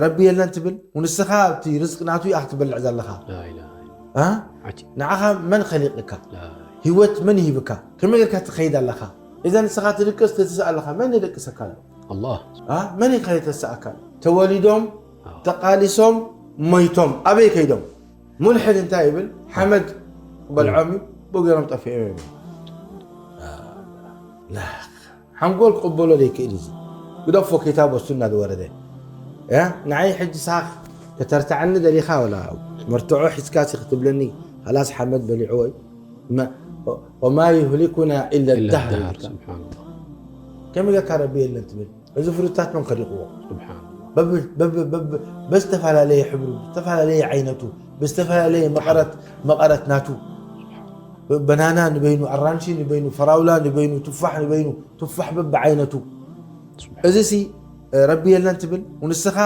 ረቢ የለን ትብል፣ ንስኻ ኣብቲ ርዝቂ ናቱ ኢኻ ክትበልዕ ዘለኻ። لا إله إلا እ? عجيب ንዓኻ መን ኸሊቕካ? لا ህይወት መን ይህብካ? ከመይ ጌርካ ትኸይድ ኣለኻ? እዛ ንስኻ ትድቅስ ትትስእ ኣለኻ፣ መን ይደቅሰካ ኣሎ? الله እ? መን ይኸ የተስኣካ ኣሎ? ተወሊዶም ተቓሊሶም ሞይቶም ኣበይ ከይዶም? ሙልሕድ እንታይ ይብል? ሓመድ በልዖም እዩ፣ ብኡ ገይሮም ጠፊኦም እዮም። ሓንጎል ክቕበሎ ዘይክእል እዩ። ግደፎ፣ ኪታብ ወሱና ዝወረደ ያ ንዓይ ሕጂ ሳኽ ከተርትዓኒ ደሊኻ ወላ መርትዖ ሒዝካ ሲ ክትብለኒ ኸላስ ሓመድ በሊዕዎ እዩ። ما وما يهلكنا إلا إلا الدهر الدهر ይብልካ። سبحان الله ከመይ ጌርካ ረቢ የለን ትብል? እዚ ፍሩታት መን ከሊቕዎ? سبحان الله በብ- በብ- በብ- በዝተፈላለየ ሕብሩ፣ ብዝተፈላለየ ዓይነቱ፣ ብዝተፈላለየ መቐረት መቐረት ናቱ፣ በናና ንበይኑ፣ ኣራንሺ ንበይኑ፣ ፈራውላ ንበይኑ፣ ቱፋሕ ንበይኑ፣ ቱፋሕ በብዓይነቱ። እዚ ሲ ረቢ የለን ትብል? ንስኻ